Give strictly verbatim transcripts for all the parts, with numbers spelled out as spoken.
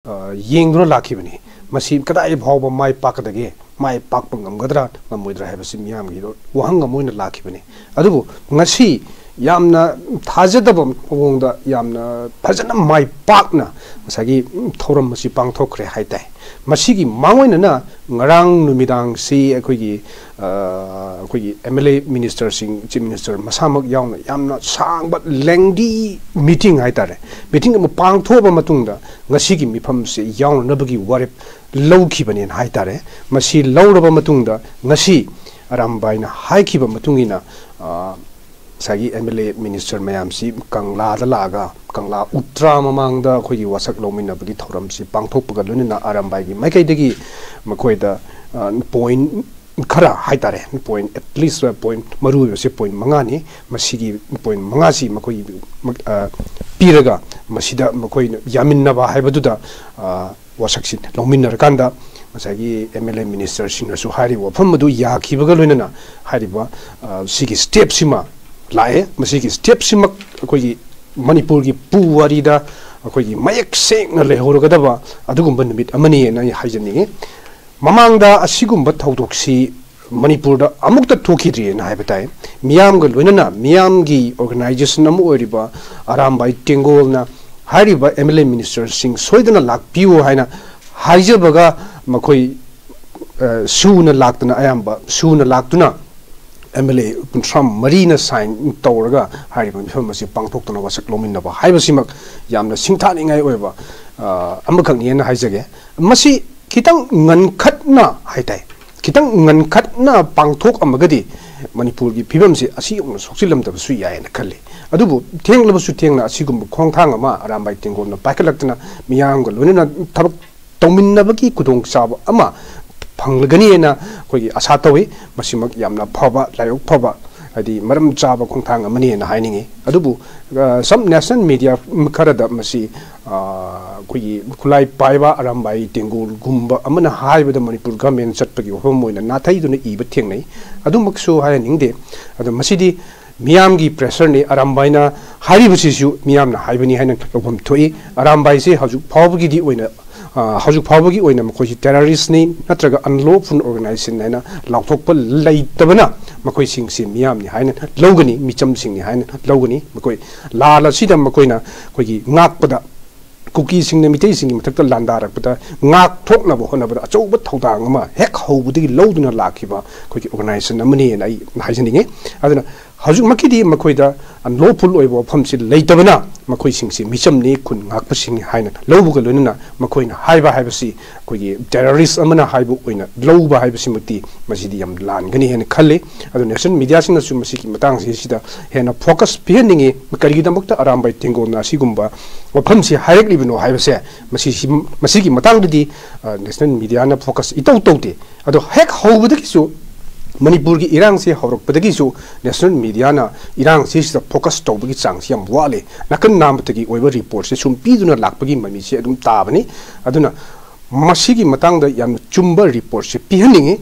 ꯌꯦꯡꯗꯨꯅ ꯂꯥꯛꯈꯤꯕꯅꯤ꯫ ꯃꯁꯤ ꯀꯗꯥꯏ ꯐꯥꯎꯕ ꯃꯥꯏ ꯄꯥꯛꯀꯗꯒꯦ, ꯃꯥꯏ ꯄꯥꯛꯄ ꯉꯝꯒꯗ꯭ꯔꯥ ꯉꯝꯃꯣꯏꯗ꯭ꯔꯥ ꯍꯥꯏꯕꯁꯤ ꯃꯤꯌꯥꯝꯒꯤ ꯋꯥꯍꯪ ꯑꯃ ꯑꯣꯏꯅ ꯂꯥꯛꯈꯤꯕꯅꯤ꯫ ꯑꯗꯨꯕꯨ ꯉꯁꯤ ꯌꯥꯝꯅ ꯊꯥꯖꯗꯕ ꯃꯑꯣꯡꯗ ꯌꯥꯝꯅ ꯐꯖꯅ ꯃꯥꯏ ꯄꯥꯛꯅ ꯉꯁꯥꯏꯒꯤ ꯊꯧꯔꯝ ꯑꯁꯤ ꯄꯥꯡꯊꯣꯛꯈ꯭ꯔꯦ ꯍꯥꯏꯇꯥꯏ꯫ ꯃꯁꯤꯒꯤ ꯃꯥꯡꯑꯣꯏꯅꯅ ꯉꯔꯥꯡ ꯅꯨꯃꯤꯗꯥꯡꯁꯤ ꯑꯩꯈꯣꯏꯒꯤ ꯑꯩꯈꯣꯏꯒꯤ ꯑꯦꯝ ꯑꯦꯜ ꯑꯦ ꯃꯤꯅꯤꯁꯇꯔꯁꯤꯡ, ꯆꯤꯐ ꯃꯤꯅꯤꯁꯇꯔ ꯃꯁꯥꯃꯛ ꯌꯥꯎꯅ ꯌꯥꯝꯅ ꯁꯥꯡꯕ lengthy meeting ꯍꯥꯏꯇꯥꯔꯦ, meeting ꯑꯃ ꯄꯥꯡꯊꯣꯛꯑꯕ ꯃꯇꯨꯡꯗ ꯉꯁꯤꯒꯤ ꯃꯤꯐꯝꯁꯦ ꯌꯥꯎꯅꯅꯕꯒꯤ ꯋꯥꯔꯦꯞ ꯂꯧꯈꯤꯕꯅꯦꯅ ꯍꯥꯏꯇꯥꯔꯦ꯫ ꯃꯁꯤ ꯂꯧꯔꯕ ꯃꯇꯨꯡꯗ ꯉꯁꯤ ꯑꯔꯥꯝꯕꯥꯏꯅ ꯍꯥꯏꯈꯤꯕ ꯃꯇꯨꯡ ꯏꯟꯅ ꯉꯁꯥꯏꯒꯤ ꯑꯦꯝ ꯑꯦꯜ ꯑꯦ ꯃꯤꯅꯤꯁꯇꯔ ꯃꯌꯥꯝꯁꯤ ꯀꯪꯂꯥꯗ ꯂꯥꯛꯑꯒ ꯀꯪꯂꯥ ꯎꯇ꯭ꯔꯥ ꯃꯃꯥꯡꯗ ꯑꯩꯈꯣꯏꯒꯤ ꯋꯥꯁꯛ ꯂꯧꯃꯤꯟꯅꯕꯒꯤ ꯊꯧꯔꯝꯁꯤ ꯄꯥꯡꯊꯣꯛꯄꯒ ꯂꯣꯏꯅꯅ ꯑꯔꯥꯝꯕꯥꯏꯒꯤ ꯃꯥꯏꯀꯩꯗꯒꯤ ꯃꯈꯣꯏꯗ point ꯈꯔ ꯍꯥꯏꯇꯥꯔꯦ, point at least point ꯃꯔꯨ ꯑꯣꯏꯕꯁꯦ point ꯃꯉꯥꯅꯤ꯫ ꯃꯁꯤꯒꯤ point ꯃꯉꯥꯁꯤ ꯃꯈꯣꯏꯒꯤ ꯄꯤꯔꯒ ꯃꯁꯤꯗ ꯃꯈꯣꯏꯅ ꯌꯥꯃꯤꯟꯅꯕ ꯍꯥꯏꯕꯗꯨꯗ ꯋꯥꯁꯛꯁꯤ ꯂꯧꯃꯤꯟꯅꯔꯀꯥꯟꯗ ꯉꯁꯥꯏꯒꯤ ꯑꯦꯝ ꯑꯦꯜ ꯑꯦ ꯃꯤꯅꯤꯁꯇꯔꯁꯤꯡꯅꯁꯨ ꯍꯥꯏꯔꯤꯕ ꯋꯥꯐꯝ ꯑꯗꯨ ꯌꯥꯈꯤꯕꯒ ꯂꯣꯏꯅꯅ ꯍꯥꯏꯔꯤꯕ ꯁꯤꯒꯤ step ꯁꯤꯃ ꯂꯥꯛꯑꯦ꯫ ꯃꯁꯤꯒꯤ step ꯁꯤꯃꯛ ꯑꯩꯈꯣꯏꯒꯤ ꯃꯅꯤꯄꯨꯔꯒꯤ ꯄꯨꯋꯥꯔꯤꯗ ꯑꯩꯈꯣꯏꯒꯤ ꯃꯌꯦꯛ ꯁꯦꯡꯅ ꯂꯩꯍꯧꯔꯒꯗꯕ ꯑꯗꯨꯒꯨꯝꯕ ꯅꯨꯃꯤꯠ ꯑꯃꯅꯤꯅ ꯑꯩ ꯍꯥꯏꯖꯅꯤꯡꯉꯤ꯫ ꯃꯃꯥꯡꯗ ꯑꯁꯤꯒꯨꯝꯕ ꯊꯧꯗꯣꯛꯁꯤ ꯃꯅꯤꯄꯨꯔꯗ ꯑꯃꯨꯛꯇ ꯊꯣꯛꯈꯤꯗ꯭ꯔꯤꯑꯅ ꯍꯥꯏꯕ ꯇꯥꯏ꯫ ꯃꯤꯌꯥꯝꯒ ꯂꯣꯏꯅꯅ ꯃꯤꯌꯥꯝꯒꯤ organization ꯑꯃ ꯑꯣꯏꯔꯤꯕ ꯑꯔꯥꯝꯕꯥꯏ ꯇꯦꯡꯒꯣꯜꯅ ꯍꯥꯏꯔꯤꯕ ꯑꯦꯝ ꯑꯦꯜ ꯑꯦ ꯃꯤꯅꯤꯁꯇꯔꯁꯤꯡ ꯁꯣꯏꯗꯅ ꯂꯥꯛꯄꯤꯌꯨ ꯍꯥꯏꯅ ꯍꯥꯏꯖꯕꯒ ꯃꯈꯣꯏ ꯁꯨꯅ ꯂꯥꯛꯇꯅ, ꯑꯌꯥꯝꯕ ꯁꯨꯅ ꯂꯥꯛꯇꯨꯅ ꯑꯦꯝ ꯑꯦꯜ ꯑꯦ ꯀꯨꯟꯊ꯭ꯔꯥ ꯃꯔꯤꯅ sign ꯇꯧꯔꯒ ꯍꯥꯏꯔꯤꯕ ꯃꯤꯐꯝ ꯑꯁꯤ ꯄꯥꯡꯊꯣꯛꯇꯨꯅ ꯋꯥꯁꯛ ꯂꯧꯃꯤꯟꯅꯕ ꯍꯥꯏꯕꯁꯤꯃꯛ ꯌꯥꯝꯅ ꯁꯤꯡꯊꯥꯅꯤꯡꯉꯥꯏ ꯑꯣꯏꯕ ꯑꯃꯈꯛꯅꯦꯅ ꯍꯥꯏꯖꯒꯦ꯫ ꯃꯁꯤ ꯈꯤꯇꯪ ꯉꯟꯈꯠꯅ ꯍꯥꯏꯇꯥꯏ, ꯈꯤꯇꯪ ꯉꯟꯈꯠꯅ ꯄꯥꯡꯊꯣꯛꯑꯝꯃꯒꯗꯤ ꯃꯅꯤꯄꯨꯔꯒꯤ ꯐꯤꯕꯝꯁꯤ ꯑꯁꯤ ꯌꯧꯅ ꯁꯣꯛꯆꯤꯜꯂꯝꯗꯕꯁꯨ ꯌꯥꯏꯅ ꯈꯜꯂꯤ꯫ ꯑꯗꯨꯕꯨ ꯊꯦꯡꯂꯕꯁꯨ ꯊꯦꯡꯅ ꯑꯁꯤꯒꯨꯝꯕ ꯈꯣꯡꯊꯥꯡ ꯑꯃ ꯑꯔꯥꯝꯕꯥꯏ ꯇꯦꯡꯒꯣꯜꯅ ꯄꯥꯏꯈꯠꯂꯛꯇꯨꯅ ꯃꯤꯌꯥꯝꯒ ꯂꯣꯏꯅꯅ ꯊꯕꯛ ꯇꯧꯃꯤꯟꯅꯕꯒꯤ ꯈꯨꯗꯣꯡꯆꯥꯕ ꯑꯃ ꯐꯪꯂꯒꯅꯤꯅ ꯑꯩꯈꯣꯏꯒꯤ ꯑꯁꯥ ꯇꯧꯏ꯫ ꯃꯁꯤꯃꯛ ꯌꯥꯝꯅ ꯐꯕ, ꯂꯥꯏꯕꯛ ꯐꯕ, ꯍꯥꯏꯗꯤ ꯃꯔꯝ ꯆꯥꯕ ꯈꯣꯡꯊꯥꯡ ꯑꯃꯅꯤꯅ ꯍꯥꯏꯅꯤꯡꯏ꯫ ꯑꯗꯨꯕꯨ some national media ꯈꯔꯗ ꯃꯁꯤ ꯑꯩꯈꯣꯏꯒꯤ ꯈꯨꯠꯂꯥꯏ ꯄꯥꯏꯕ ꯑꯔꯥꯝꯕꯥꯏ ꯇꯦꯡꯒꯣꯜꯒꯨꯝꯕ ꯑꯃꯅ ꯍꯥꯏꯕꯗ ꯃꯅꯤꯄꯨꯔ ꯒꯃꯦꯟ ꯆꯠꯄꯒꯤ ꯋꯥꯐꯝ ꯑꯣꯏꯅ ꯅꯥꯊꯩꯗꯨꯅ ꯏꯕ ꯊꯦꯡꯅꯩ꯫ ꯑꯗꯨꯃꯛꯁꯨ ꯍꯥꯏꯍꯟꯅꯤꯡꯗꯦ꯫ ꯑꯗꯣ ꯃꯁꯤꯗꯤ ꯃꯤꯌꯥꯝꯒꯤ ꯄ꯭ꯔꯦꯁꯔꯅꯤ꯫ ꯑꯔꯥꯝꯕꯥꯏꯅ ꯍꯥꯏꯔꯤꯕꯁꯤꯁꯨ ꯃꯤꯌꯥꯝꯅ ꯍꯥꯏꯕꯅꯤ ꯍꯥꯏꯅ ꯂꯧꯐꯝ ꯊꯣꯛꯏ꯫ ꯑꯔꯥꯝꯕꯥꯏꯁꯤ ꯍꯧꯖꯤꯛ ꯐꯥꯎꯕꯒꯤꯗꯤ ꯑꯣꯏꯅ, ꯑ, ꯍꯧꯖꯤꯛ ꯐꯥꯎꯕꯒꯤ ꯑꯣꯏꯅ ꯃꯈꯣꯏꯁꯤ ꯇꯦꯔꯔꯤꯁꯅꯤ ꯅꯠꯇ꯭ꯔꯒ ꯑꯟꯂꯣꯐꯨꯜ ꯑꯣꯔꯒꯅꯥꯏꯖꯦꯁꯟ ꯍꯥꯏꯅ ꯂꯥꯎꯊꯣꯛꯄ ꯂꯩꯇꯕꯅ ꯃꯈꯣꯏꯁꯤꯡꯁꯤ ꯃꯤꯌꯥꯝꯅꯤ ꯍꯥꯏꯅ ꯂꯧꯒꯅꯤ, ꯃꯤꯆꯝꯁꯤꯡꯅꯤ ꯍꯥꯏꯅ ꯂꯧꯒꯅꯤ꯫ ꯃꯈꯣꯏ ꯂꯥꯟ ꯑꯁꯤꯗ ꯃꯈꯣꯏꯅ ꯑꯩꯈꯣꯏꯒꯤ ꯉꯥꯛꯄꯗ, ꯀꯨꯀꯤꯁꯤꯡꯅ ꯃꯤꯇꯩꯁꯤꯡꯒꯤ ꯃꯊꯛꯇ ꯂꯥꯟꯗꯥꯔꯛꯄꯗ ꯉꯥꯛꯊꯣꯛꯅꯕ ꯍꯣꯠꯅꯕꯗ ꯑꯆꯧꯕ ꯊꯧꯗꯥꯡ ꯑꯃ ꯍꯦꯛ ꯍꯧꯕꯗꯒꯤ ꯂꯧꯗꯨꯅ ꯂꯥꯛꯈꯤꯕ ꯑꯩꯈꯣꯏꯒꯤ ꯑꯣꯔꯒꯅꯥꯏꯖꯦꯁꯟ ꯑꯃꯅꯤꯅ ꯑꯩ ꯍꯥꯏꯖꯅꯤꯡꯉꯤ꯫ ꯑꯗꯨꯅ ꯍꯧꯖꯤꯛꯃꯛꯀꯤꯗꯤ ꯃꯈꯣꯏꯗ ꯑꯟꯂꯣꯐꯨꯜ ꯑꯣꯏꯕ ꯋꯥꯐꯝꯁꯤ ꯂꯩꯇꯕꯅ ꯃꯈꯣꯏꯁꯤꯡꯁꯤ ꯃꯤꯆꯝꯅꯤ, ꯈꯨꯟ ꯉꯥꯛꯄꯁꯤꯡꯅꯤ ꯍꯥꯏꯅ ꯂꯧꯕꯒ ꯂꯣꯏꯅꯅ ꯃꯈꯣꯏꯅ ꯍꯥꯏꯕ ꯍꯥꯏꯕꯁꯤ ꯑꯩꯈꯣꯏꯒꯤ ꯇꯦꯔꯔꯤꯁ ꯑꯃꯅ ꯍꯥꯏꯕ ꯑꯣꯏꯅ ꯂꯧꯕ ꯍꯥꯏꯕꯁꯤꯃꯛꯇꯤ ꯃꯁꯤꯗꯤ ꯌꯥꯝ ꯂꯥꯟꯒꯅꯤ ꯍꯥꯏꯅ ꯈꯜꯂꯤ꯫ ꯑꯗꯨ ꯅꯦꯁꯅꯦꯜ ꯃꯤꯗꯤꯌꯥꯁꯤꯡꯅꯁꯨ ꯃꯁꯤꯒꯤ ꯃꯇꯥꯡꯁꯤꯗ ꯍꯦꯟꯅ ꯐꯣꯀꯁ ꯄꯤꯍꯟꯅꯤꯡꯉꯤ꯫ ꯀꯔꯤꯒꯤꯗꯃꯛꯇ ꯑꯔꯥꯝꯕꯥꯏ ꯇꯦꯡꯒꯣꯜꯅ ꯑꯁꯤꯒꯨꯝꯕ ꯋꯥꯐꯝꯁꯤ ꯍꯥꯏꯔꯛꯂꯤꯕꯅꯣ ꯍꯥꯏꯕꯁꯦ, ꯃꯁꯤ, ꯃꯁꯤꯒꯤ ꯃꯇꯥꯡꯗꯗꯤ, ꯑ, ꯅꯦꯁꯅꯦꯜ ꯃꯤꯗꯤꯌꯥꯅ ꯐꯣꯀꯁ ꯏꯇꯧ ꯇꯧꯗꯦ꯫ ꯑꯗꯣ ꯍꯦꯛ ꯍꯧꯕꯗꯒꯤꯁꯨ, ꯃꯅꯤꯄꯨꯔꯒꯤ ꯏꯔꯥꯡꯁꯦ ꯍꯧꯔꯛꯄꯗꯒꯤꯁꯨ ꯅꯦꯁꯅꯦꯜ ꯃꯤꯗꯤꯌꯥꯅ ꯏꯔꯥꯡꯁꯤꯁꯤꯗ ꯐꯣꯀꯁ ꯇꯧꯕꯒꯤ ꯆꯥꯡꯁꯤ ꯌꯥꯝ ꯋꯥꯠꯂꯤ꯫ ꯅꯥꯀꯟ ꯅꯥꯝꯃꯇꯒꯤ ꯑꯣꯏꯕ ꯔꯤꯄꯣꯔꯠꯁꯦ ꯁꯨꯝ ꯄꯤꯗꯨꯅ ꯂꯥꯛꯄꯒꯤ ꯃꯃꯤꯁꯦ ꯑꯗꯨꯝ ꯇꯥꯕꯅꯤ꯫ ꯑꯗꯨꯅ ꯃꯁꯤꯒꯤ ꯃꯇꯥꯡꯗ ꯌꯥꯝꯅ ꯆꯨꯝꯕ ꯔꯤꯄꯣꯔꯠꯁꯦ ꯄꯤꯍꯟꯅꯤꯡꯉꯤ꯫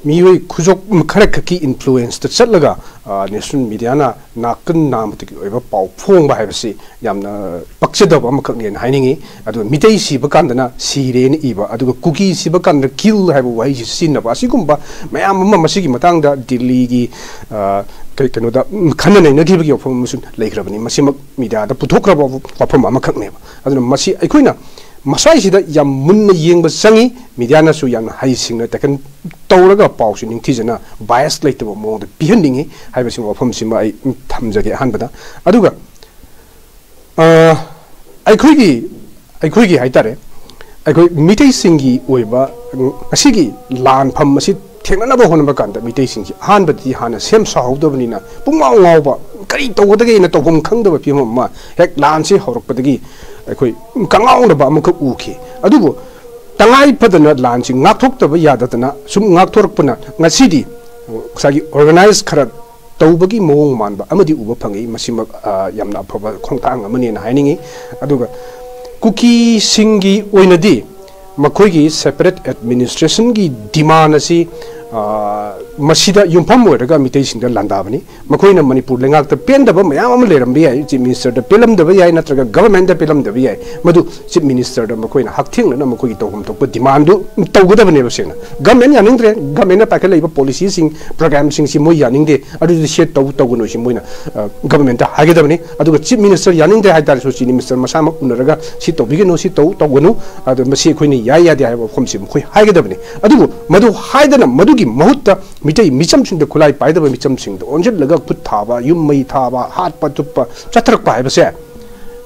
ꯃꯤꯑꯣꯏ ꯈꯨꯖꯣꯛ ꯈꯔ ꯈꯛꯀꯤ ꯏꯟꯐ꯭ꯂꯨꯋꯦꯟꯁꯇ ꯆꯠꯂꯒ, ꯑ, ꯅꯦꯁꯅꯦꯜ ꯃꯤꯗꯤꯌꯥꯅ ꯅꯥꯀꯟ ꯅꯥꯝꯃꯇꯒꯤ ꯑꯣꯏꯕ ꯄꯥꯎ ꯐꯣꯡꯕ ꯍꯥꯏꯕꯁꯤ ꯌꯥꯝꯅ ꯄꯛꯆꯗꯕ ꯑꯃꯈꯛꯅꯦꯅ ꯍꯥꯏꯅꯤꯡꯉꯤ꯫ ꯑꯗꯨꯒ ꯃꯤꯇꯩ ꯁꯤꯕ ꯀꯥꯟꯗꯅ ꯁꯤꯔꯦꯅ ꯏꯕ, ꯑꯗꯨꯒ ꯀꯨꯀꯤ ꯁꯤꯕ ꯀꯥꯟꯗ ꯀꯤꯜ ꯍꯥꯏꯕ ꯋꯥꯍꯩꯁꯤ ꯁꯤꯖꯤꯟꯅꯕ, ꯑꯁꯤꯒꯨꯝꯕ ꯃꯌꯥꯝ ꯑꯃ ꯃꯁꯤꯒꯤ ꯃꯇꯥꯡꯗ ꯗꯤꯜꯂꯤꯒꯤ, ꯑ, ꯀꯩ-, ꯀꯩꯅꯣꯗ, ꯎꯝ, ꯈꯟꯅ ꯅꯩꯅꯈꯤꯕꯒꯤ ꯋꯥꯐꯝ ꯑꯃꯁꯨ ꯂꯩꯈ꯭ꯔꯕꯅꯤ꯫ ꯃꯁꯤꯃꯛ ꯃꯤꯗꯤꯌꯥꯗ ꯄꯨꯊꯣꯛꯈ꯭ꯔꯕ ꯋꯥꯐꯝ ꯑꯃꯈꯛꯅꯦꯕ꯫ ꯑꯗꯨꯅ ꯃꯁꯤ ꯑꯩꯈꯣꯏꯅ ꯃꯁꯥꯏꯁꯤꯗ ꯌꯥꯝ ꯃꯨꯟꯅ ꯌꯦꯡꯕ ꯆꯪꯉꯤ꯫ ꯃꯤꯗꯤꯌꯥꯅꯁꯨ ꯌꯥꯝꯅ ꯍꯩꯁꯤꯡꯅ ꯇꯦꯀꯟ ꯇꯧꯔꯒ ꯄꯥꯎꯁꯤ ꯅꯤꯡꯊꯤꯖꯅ ꯕꯥꯏꯁ ꯂꯩꯇꯕ ꯃꯑꯣꯡꯗ ꯄꯤꯍꯟꯅꯤꯡꯉꯤ ꯍꯥꯏꯕꯁꯤ ꯋꯥꯐꯝꯁꯤꯃ ꯑꯩ ꯊꯝꯖꯒꯦ ꯑꯍꯥꯟꯕꯗ꯫ ꯑꯗꯨꯒ, ꯑ, ꯑꯩꯈꯣꯏꯒꯤ, ꯑꯩꯈꯣꯏꯒꯤ ꯍꯥꯏꯇꯥꯔꯦ, ꯑꯩꯈꯣꯏ ꯃꯤꯇꯩꯁꯤꯡꯒꯤ ꯑꯣꯏꯕ ꯉꯁꯤꯒꯤ ꯂꯥꯟꯐꯝ ꯑꯁꯤ ꯊꯦꯡꯅꯅꯕ ꯍꯣꯠꯅꯕ ꯀꯥꯟꯗ ꯃꯤꯇꯩꯁꯤꯡꯁꯤ ꯑꯍꯥꯟꯕꯗꯤ ꯍꯥꯟꯅ ꯁꯦꯝ ꯁꯥꯍꯧꯗꯕꯅꯤꯅ ꯄꯨꯡꯉꯥꯎ ꯉꯥꯎꯕ, ꯀꯔꯤ ꯇꯧꯒꯗꯒꯦꯅ ꯇꯧꯐꯝ ꯈꯪꯗꯕ ꯐꯤꯕꯝ ꯑꯃ ꯍꯦꯛ ꯂꯥꯟꯁꯤ ꯍꯧꯔꯛꯄꯗꯒꯤ ꯑꯩꯈꯣꯏ ꯀꯉꯥꯎꯅꯕ ꯑꯃꯈꯛ ꯎꯈꯤ꯫ ꯑꯗꯨꯕꯨ ꯇꯉꯥꯏ ꯐꯗꯅ ꯂꯥꯟꯁꯤ ꯉꯥꯛꯊꯣꯛꯇꯕ ꯌꯥꯗꯗꯅ ꯁꯨꯝ ꯉꯥꯛꯊꯣꯔꯛꯄꯅ ꯉꯁꯤꯗꯤ ꯉꯁꯥꯏꯒꯤ ꯑꯣꯔꯒꯅꯥꯏꯖ ꯈꯔ ꯇꯧꯕꯒꯤ ꯃꯑꯣꯡ ꯃꯥꯟꯕ ꯑꯃꯗꯤ ꯎꯕ ꯐꯪꯉꯤ꯫ ꯃꯁꯤꯃꯛ, ꯑ, ꯌꯥꯝꯅ ꯑꯐꯕ ꯈꯣꯡꯊꯥꯡ ꯑꯃꯅꯦꯅ ꯍꯥꯏꯅꯤꯡꯉꯤ꯫ ꯑꯗꯨꯒ ꯀꯨꯀꯤꯁꯤꯡꯒꯤ ꯑꯣꯏꯅꯗꯤ ꯃꯈꯣꯏꯒꯤ ꯁꯦꯄꯔꯦꯠ ꯑꯦꯗꯃꯤꯅꯤꯁꯇ꯭ꯔꯦꯁꯟꯒꯤ ꯗꯤꯃꯥꯟ ꯑꯁꯤ, ꯑ, ꯃꯁꯤꯗ ꯌꯨꯝꯐꯝ ꯑꯣꯏꯔꯒ ꯃꯤꯇꯩꯁꯤꯡꯗ ꯂꯥꯟꯗꯥꯕꯅꯤ꯫ ꯃꯈꯣꯏꯅ ꯃꯅꯤꯄꯨꯔ ꯂꯩꯉꯥꯛꯇ ꯄꯦꯟꯗꯕ ꯃꯌꯥꯝ ꯑꯃ ꯂꯩꯔꯝꯕ ꯌꯥꯏ, ꯆꯤꯐ ꯃꯤꯅꯤꯁꯇꯔꯗ ꯄꯦꯜꯂꯝꯗꯕ ꯌꯥꯏ, ꯅꯠꯇ꯭ꯔꯒ ꯒꯚꯔꯟꯃꯦꯟꯠꯇ ꯄꯦꯜꯂꯝꯗꯕ ꯌꯥꯏ꯫ ꯃꯗꯨ ꯆꯤꯐ ꯃꯤꯅꯤꯁꯇꯔꯗ ꯃꯈꯣꯏꯅ ꯍꯛꯊꯦꯡꯅꯅ ꯃꯈꯣꯏꯒꯤ ꯇꯧꯐꯝ ꯊꯣꯛꯄ ꯗꯤꯃꯥꯟꯗꯨ ꯇꯧꯒꯗꯕꯅꯦꯕ꯫ ꯁꯦꯡꯅ ꯒꯚꯔꯟꯃꯦꯟꯠ ꯌꯥꯅꯤꯡꯗ꯭ꯔꯦ, ꯒꯚꯔꯟꯃꯦꯟꯠꯅ ꯄꯥꯏꯈꯠꯂꯛꯏꯕ ꯄꯣꯂꯤꯁꯤꯁꯤꯡ, ꯄ꯭ꯔꯣꯒ꯭ꯔꯥꯝꯁꯤꯡꯁꯤ ꯃꯣꯏ ꯌꯥꯅꯤꯡꯗꯦ, ꯑꯗꯨꯗꯤ ꯁꯤ ꯇꯧ ꯇꯧꯒꯅꯨ ꯁꯤ ꯃꯣꯏꯅ ꯒꯚꯔꯟꯃꯦꯟꯠꯇ ꯍꯥꯏꯒꯗꯕꯅꯤ꯫ ꯑꯗꯨꯒ ꯆꯤꯐ ꯃꯤꯅꯤꯁꯇꯔ ꯌꯥꯅꯤꯡꯗ꯭ꯔꯦ ꯍꯥꯏꯇꯥꯔꯁꯨ, ꯆꯤꯐ ꯃꯤꯅꯤꯁꯇꯔ ꯃꯁꯥꯃꯛ ꯎꯅꯔꯒ ꯁꯤ ꯇꯧꯕꯤꯒꯅꯨ, ꯁꯤ ꯇꯧ ꯇꯧꯒꯅꯨ, ꯑꯗꯣ ꯃꯁꯤ ꯑꯩꯈꯣꯏꯅ ꯌꯥꯏ ꯌꯥꯗꯦ ꯍꯥꯏꯕ ꯋꯥꯐꯝꯁꯤ ꯃꯈꯣꯏ ꯍꯥꯏꯒꯗꯕꯅꯤ꯫ ꯑꯗꯨꯕꯨ ꯃꯗꯨ ꯍꯥꯏꯗꯅ ꯃꯗꯨꯒꯤ ꯃꯍꯨꯠꯇ ꯃꯤꯇꯩ ꯃꯤꯆꯝꯁꯤꯡꯗ, ꯈꯨꯠꯂꯥꯏ ꯄꯥꯏꯗꯕ ꯃꯤꯆꯝꯁꯤꯡꯗ ꯑꯣꯟꯁꯤꯜꯂꯒ ꯈꯨꯠ ꯊꯥꯕ, ꯌꯨꯝ ꯃꯩ ꯊꯥꯕ, ꯍꯥꯠꯄ ꯊꯨꯞꯄ ꯆꯠꯊꯔꯛꯄ ꯍꯥꯏꯕꯁꯦ,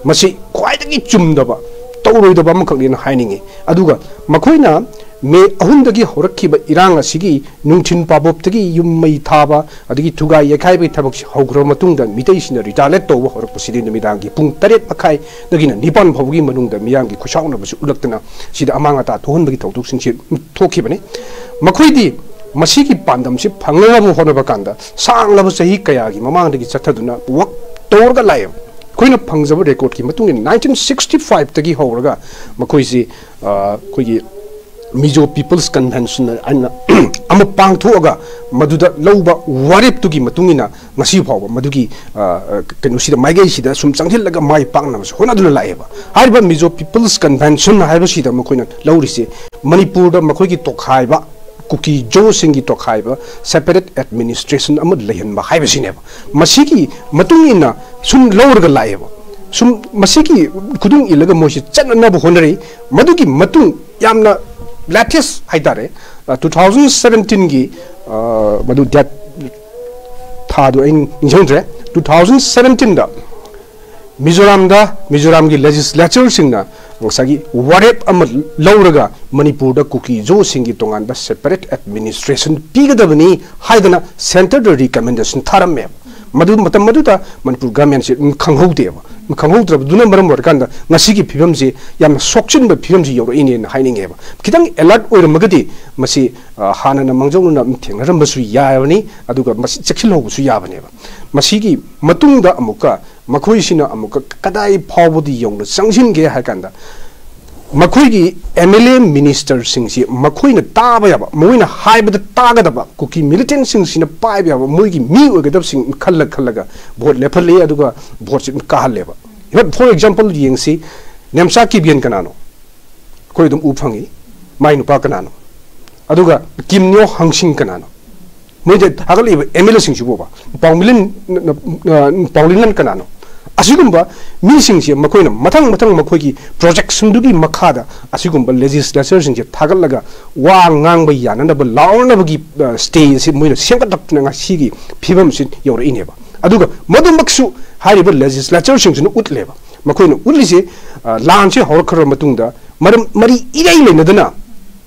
ꯃꯁꯤ ꯈ꯭ꯋꯥꯏꯗꯒꯤ ꯆꯨꯝꯗꯕ, ꯇꯧꯔꯣꯏꯗꯕ ꯑꯃꯈꯛꯅꯦꯅ ꯍꯥꯏꯅꯤꯡꯉꯤ꯫ ꯑꯗꯨꯒ ꯃꯈꯣꯏꯅ ꯃꯦ ꯑꯍꯨꯝꯗꯒꯤ ꯍꯧꯔꯛꯈꯤꯕ ꯏꯔꯥꯡ ꯑꯁꯤꯒꯤ ꯅꯨꯡꯊꯤꯜ ꯄꯥꯕꯣꯞꯇꯒꯤ ꯌꯨꯝ ꯃꯩ ꯊꯥꯕ, ꯑꯗꯒꯤ ꯊꯨꯒꯥꯏ ꯌꯩꯈꯥꯏꯕꯒꯤ ꯊꯕꯛꯁꯤ ꯍꯧꯈ꯭ꯔꯕ ꯃꯇꯨꯡꯗ, ꯃꯤꯇꯩꯁꯤꯡꯅ ꯔꯤꯇꯥꯂꯦꯠ ꯇꯧꯕ ꯍꯧꯔꯛꯄꯁꯤꯗꯤ ꯅꯨꯃꯤꯗꯥꯡꯒꯤ ꯄꯨꯡ ꯇꯔꯦꯠ ꯃꯈꯥꯏꯗꯒꯤꯅ ꯅꯤꯄꯥꯟ ꯐꯥꯎꯕꯒꯤ ꯃꯅꯨꯡꯗ ꯃꯤꯌꯥꯝꯒꯤ ꯈꯨꯠꯁꯥꯎꯅꯕꯁꯤ ꯎꯠꯂꯛꯇꯅ ꯁꯤꯗ ꯑꯃꯥꯡ ꯑꯇꯥ ꯊꯣꯛꯍꯟꯕꯒꯤ ꯊꯧꯗꯣꯛꯁꯤꯡꯁꯤ ꯊꯣꯛꯈꯤꯕꯅꯤ꯫ ꯃꯈꯣꯏꯗꯤ ꯃꯁꯤꯒꯤ ꯄꯥꯟꯗꯝꯁꯤ ꯐꯪꯅꯅꯕ ꯍꯣꯠꯅꯕ ꯀꯥꯟꯗ ꯁꯥꯡꯂꯕ ꯆꯍꯤ ꯀꯌꯥꯒꯤ ꯃꯃꯥꯡꯗꯒꯤ ꯆꯠꯊꯗꯨꯅ ꯋꯥꯛ ꯇꯧꯔꯒ ꯂꯥꯛꯑꯦꯕ꯫ ꯑꯩꯈꯣꯏꯅ ꯐꯪꯖꯕ ꯔꯦꯀꯣꯔꯠꯀꯤ ꯃꯇꯨꯡ ꯏꯟꯅ ꯅꯥꯏꯟꯇꯤꯟ ꯁꯤꯛꯁꯇꯤ ꯐꯥꯏꯚꯇꯒꯤ ꯍꯧꯔꯒ ꯃꯈꯣꯏꯁꯤ, ꯑ, ꯑꯩꯈꯣꯏꯒꯤ ꯃꯤꯖꯣ ꯄꯤꯄꯜꯁ ꯀꯟꯚꯦꯟꯁꯟ ꯍꯥꯏꯅ ꯑꯃ ꯄꯥꯡꯊꯣꯛꯑꯒ ꯃꯗꯨꯗ ꯂꯧꯕ ꯋꯥꯔꯦꯞꯇꯨꯒꯤ ꯃꯇꯨꯡ ꯏꯟꯅ ꯉꯁꯤ ꯐꯥꯎꯕ ꯃꯗꯨꯒꯤ, ꯑ, ꯑ, ꯀꯩꯅꯣꯁꯤꯗ, ꯃꯥꯏꯀꯩꯁꯤꯗ ꯁꯨꯝ ꯆꯪꯁꯤꯜꯂꯒ ꯃꯥꯏ ꯄꯥꯛꯅꯕꯁꯨ ꯍꯣꯠꯅꯗꯨꯅ ꯂꯥꯛꯑꯦꯕ꯫ ꯍꯥꯏꯔꯤꯕ ꯃꯤꯖꯣ ꯄꯤꯄꯜꯁ ꯀꯟꯚꯦꯟꯁꯟ ꯍꯥꯏꯕꯁꯤꯗ ꯃꯈꯣꯏꯅ ꯂꯧꯔꯤꯁꯦ ꯃꯅꯤꯄꯨꯔꯗ ꯃꯈꯣꯏꯒꯤ ꯇꯣꯈꯥꯏꯕ, ꯀꯨꯀꯤ ꯖꯣꯁꯤꯡꯒꯤ ꯇꯣꯈꯥꯏꯕ ꯁꯦꯄꯔꯦꯠ ꯑꯦꯗꯃꯤꯅꯤꯁꯇ꯭ꯔꯦꯁꯟ ꯑꯃ ꯂꯩꯍꯟꯕ ꯍꯥꯏꯕꯁꯤꯅꯦꯕ꯫ ꯃꯁꯤꯒꯤ ꯃꯇꯨꯡ ꯏꯟꯅ ꯁꯨꯝ ꯂꯧꯔꯒ ꯂꯥꯛꯑꯦꯕ꯫ ꯁꯨꯝ ꯃꯁꯤꯒꯤ ꯈꯨꯗꯨꯡ ꯏꯜꯂꯒ ꯃꯣꯏꯁꯤ ꯆꯠꯅꯅꯕ ꯍꯣꯠꯅꯔꯤ꯫ ꯃꯗꯨꯒꯤ ꯃꯇꯨꯡ ꯌꯥꯝꯅ ꯂꯦꯇꯦꯁ ꯍꯥꯏꯇꯥꯔꯦ, ꯇꯨ ꯊꯥꯎꯖꯟ ꯁꯕꯦꯟꯇꯤꯟꯒꯤ, ꯃꯗꯨ ꯗꯦꯠ ꯊꯥꯗꯣ ꯑꯩ ꯅꯤꯡꯁꯤꯡꯗ꯭ꯔꯦ, ꯇꯨ ꯊꯥꯎꯖꯟ ꯁꯕꯦꯟꯇꯤꯟꯗ ꯃꯤꯖꯣꯔꯥꯝꯗ, ꯃꯤꯖꯣꯔꯥꯝꯒꯤ ꯂꯦꯖꯤꯁꯂꯦꯆꯔꯁꯤꯡꯅ ꯉꯁꯥꯏꯒꯤ ꯋꯥꯔꯦꯞ ꯑꯃ ꯂꯧꯔꯒ ꯃꯅꯤꯄꯨꯔꯗ ꯀꯨꯀꯤ ꯖꯣꯁꯤꯡꯒꯤ ꯇꯣꯉꯥꯟꯕ ꯁꯦꯄꯔꯦꯠ ꯑꯦꯗꯃꯤꯅꯤꯁꯇ꯭ꯔꯦꯁꯟ ꯄꯤꯒꯗꯕꯅꯤ ꯍꯥꯏꯗꯅ ꯁꯦꯟꯇꯔꯗ ꯔꯤꯀꯃꯦꯟꯗꯦꯁꯟ ꯊꯥꯔꯝꯃꯦꯕ꯫ ꯃꯗꯨ ꯃꯇꯝ ꯑꯗꯨꯗ ꯃꯅꯤꯄꯨꯔ ꯒꯃꯦꯟꯁꯤ ꯑꯗꯨꯝ ꯈꯪꯍꯧꯗꯦꯕ꯫ ꯈꯪꯍꯧꯗ꯭ꯔꯕꯗꯨꯅ ꯃꯔꯝ ꯑꯣꯏꯔꯀꯥꯟꯗ ꯉꯁꯤꯒꯤ ꯐꯤꯕꯝꯁꯤ, ꯌꯥꯝꯅ ꯁꯣꯛꯆꯤꯟꯕ ꯐꯤꯕꯝꯁꯤ ꯌꯧꯔꯛꯏꯅꯦꯅ ꯍꯥꯏꯅꯤꯡꯉꯦꯕ꯫ ꯈꯤꯇꯪ ꯑꯦꯂꯔꯠ ꯑꯣꯏꯔꯝꯃꯒꯗꯤ ꯃꯁꯤ, ꯑ, ꯍꯥꯟꯅꯅ ꯃꯥꯡꯖꯧꯅꯅ ꯊꯦꯡꯅꯔꯝꯕꯁꯨ ꯌꯥꯕꯅꯤ, ꯑꯗꯨꯒ ꯃꯁꯤ ꯆꯦꯛꯁꯤꯜꯍꯧꯕꯁꯨ ꯌꯥꯕꯅꯦꯕ꯫ ꯃꯁꯤꯒꯤ ꯃꯇꯨꯡꯗ ꯑꯃꯨꯛꯀ ꯃꯈꯣꯏꯁꯤꯅ ꯑꯃꯨꯛꯀ ꯀꯗꯥꯏ ꯐꯥꯎꯕꯗꯤ ꯌꯧꯅ ꯆꯪꯁꯤꯟꯒꯦ ꯍꯥꯏ ꯀꯥꯟꯗ, ꯃꯈꯣꯏꯒꯤ ꯑꯦꯝ ꯑꯦꯜ ꯑꯦ ꯃꯤꯅꯤꯁꯇꯔꯁꯤꯡꯁꯤ ꯃꯈꯣꯏꯅ ꯇꯥꯕ ꯌꯥꯕ, ꯃꯈꯣꯏꯅ ꯍꯥꯏꯕꯗ ꯇꯥꯒꯗꯕ, ꯀꯨꯀꯤ ꯃꯤꯂꯤꯇꯦꯟꯁꯤꯡꯁꯤꯅ ꯄꯥꯏꯕ ꯌꯥꯕ ꯃꯣꯏꯒꯤ ꯃꯤ ꯑꯣꯏꯒꯗꯕꯁꯤꯡ ꯈꯜꯂ ꯈꯜꯂꯒ ꯚꯣꯠ ꯂꯦꯞꯍꯜꯂꯤ, ꯑꯗꯨꯒ ꯚꯣꯠꯁꯤ ꯑꯗꯨꯝ ꯀꯥꯍꯜꯂꯦꯕ꯫ ꯏꯚꯟ ꯐꯣꯔ ꯑꯦꯛꯖꯥꯝꯄꯜ ꯌꯦꯡꯁꯤ, ꯅꯦꯝꯆꯥ ꯀꯤꯕꯤꯌꯟ ꯀꯅꯥꯅꯣ? ꯑꯩꯈꯣꯏ ꯑꯗꯨꯝ ꯎ ꯐꯪꯉꯤ꯫ ꯃꯥꯏ ꯅꯨꯄꯥ ꯀꯅꯥꯅꯣ? ꯑꯗꯨꯒ ꯀꯤꯝ ꯅꯤꯌꯣ ꯍꯪꯁꯤꯡ ꯀꯅꯥꯅꯣ? ꯃꯣꯏꯗ ꯊꯥꯒꯠꯂꯛꯏꯕ ꯑꯦꯝ ꯑꯦꯜ ꯑꯦꯁꯤꯡꯁꯤꯕꯨꯕ ꯄꯥꯎꯃꯤꯂꯟ, ꯄꯥꯎꯂꯤꯟꯂꯟ ꯀꯅꯥꯅꯣ? ꯑꯁꯤꯒꯨꯝꯕ ꯃꯤꯁꯤꯡꯁꯦ ꯃꯈꯣꯏꯅ ꯃꯊꯪ ꯃꯊꯪ ꯃꯈꯣꯏꯒꯤ ꯄ꯭ꯔꯣꯖꯦꯛꯁꯤꯡꯗꯨꯒꯤ ꯃꯈꯥꯗ ꯑꯁꯤꯒꯨꯝꯕ ꯂꯦꯖꯤꯁꯂꯦꯆꯔꯁꯤꯡꯁꯦ ꯊꯥꯒꯠꯂꯒ ꯋꯥ ꯉꯥꯡꯕ ꯌꯥꯅꯅꯕ, ꯂꯥꯎꯅꯅꯕꯒꯤ, ꯑ, ꯁ꯭ꯇꯦꯖꯁꯤ ꯃꯣꯏꯅ ꯁꯦꯝꯒꯠꯂꯛꯇꯨꯅ ꯉꯁꯤꯒꯤ ꯐꯤꯕꯝꯁꯤ ꯌꯧꯔꯛꯏꯅꯦꯕ꯫ ꯑꯗꯨꯒ ꯃꯗꯨꯃꯛꯁꯨ ꯍꯥꯏꯔꯤꯕ ꯂꯦꯖꯤꯁꯂꯦꯆꯔꯁꯤꯡꯁꯤꯅ ꯎꯠꯂꯦꯕ꯫ ꯃꯈꯣꯏꯅ ꯎꯠꯂꯤꯁꯦ, ꯑ, ꯂꯥꯟꯁꯤ ꯍꯧꯔꯛꯈ꯭ꯔꯕ ꯃꯇꯨꯡꯗ ꯃꯔꯝ, ꯃꯔꯤ ꯏꯔꯩ ꯂꯩꯅꯗꯅ,